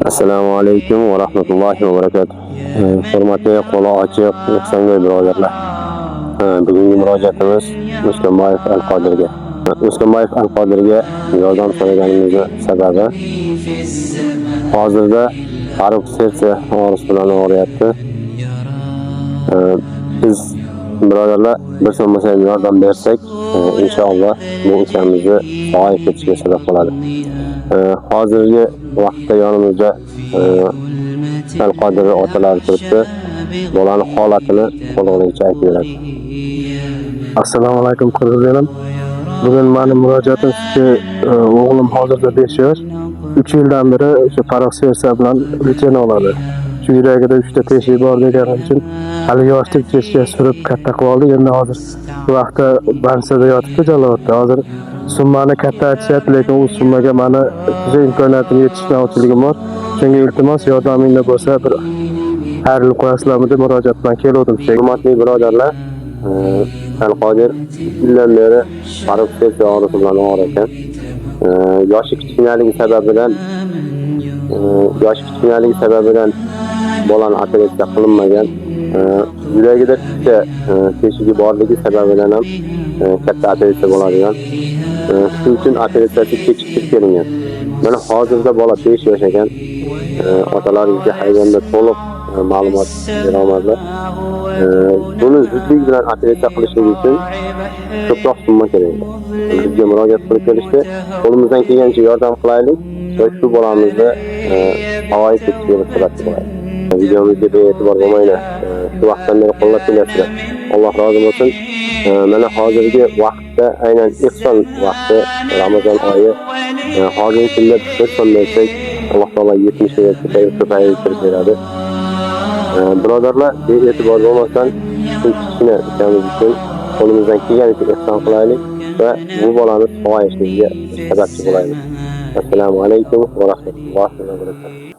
Assalomu alaykum va rahmatullohi va barakatuh. Hurmatli, qo'li ochiq, ehsongo'y birodarlar. Bugungi murojaatimiz Muslimboyev Al-Qodirga. Muslimboyev Al-Qodirga yordam so'raganimizni sababi hozirda порок сердца og'risi bilan og'riyapti. Biz birodarlar bir so'm bo'lsa ham yordam bersak, inshaalloh bu ukamizni sog'ayib ketishiga sabab bo'ladi. Hozirgi vaqtda yonimizda Al-Qodir otalari turibdi. Bolani holatini to'lig'icha aytib beradi. Assalomu alaykum, qirg'iz elim. Bugun mani murojaatim shuki, o'g'lim hozirda 5 yosh. 3 yildan beri o'sha порок сердца bilan лечение oladi. Shu yuragida 3 ta teshik bor degani uchun hali yoshlik teshikka surib katta qilib oldik. Endi hozir bu vaqtda больница da yotibdi Jalolobodda. Hozir summani katta aytishyapti, lekin u summaga mani juda imkoniyatim yetishmovchiligim bor. Shunga iltimos, yordaminglar bo'lsa bir xayrli qo'yasizlarmi deb murojaat bilan keluvdim. Hurmatli birodarlar, Al-Qodir yildan beri порок сердца og'risi bilan og'rir ekan. Yoshi kichkinaligi sababidan bolani operatsiya qilinmagan. Yuragida bitta teshigi borligi sababidan ham katta operatsiya bo'ladigan. Shuning uchun operatsiyasi kechiktirib kelingan. Mana hozirda bola 5 yosh ekan. Otalari bizga hayganda to'liq ma'lumot bera olmadilar. Buni zudlik bilan operatsiya qilishlik uchun ko'proq summa kerak. Bizga murojaat qilib kelishdi. Qo'limizdan kelgancha yordam qilaylik va shu bolamizni sog'ayib ketishiga bir sababchi bo'laylik. Videomizga bee'tibor bo'lmanglar. Shu vaqtdan beri qo'llab kelyapsizlar. Alloh rozi bo'lsin. Mana hozirgi vaqtda aynan ehson vaqti, Ramazon oyi. Hozirgi kunda bir so'm bersak, Alloh taolo 70 ga ko'paytirib beradi. Birodarlar, bee'tibor bo'lmasdan shu kichkina ukamiz uchun qo'limizdan kelganicha ehson qilaylik va bu bolani sog'ayishiga sababchi bo'laylik. Assalomu alaykum va rahmatullohi va barakatuh.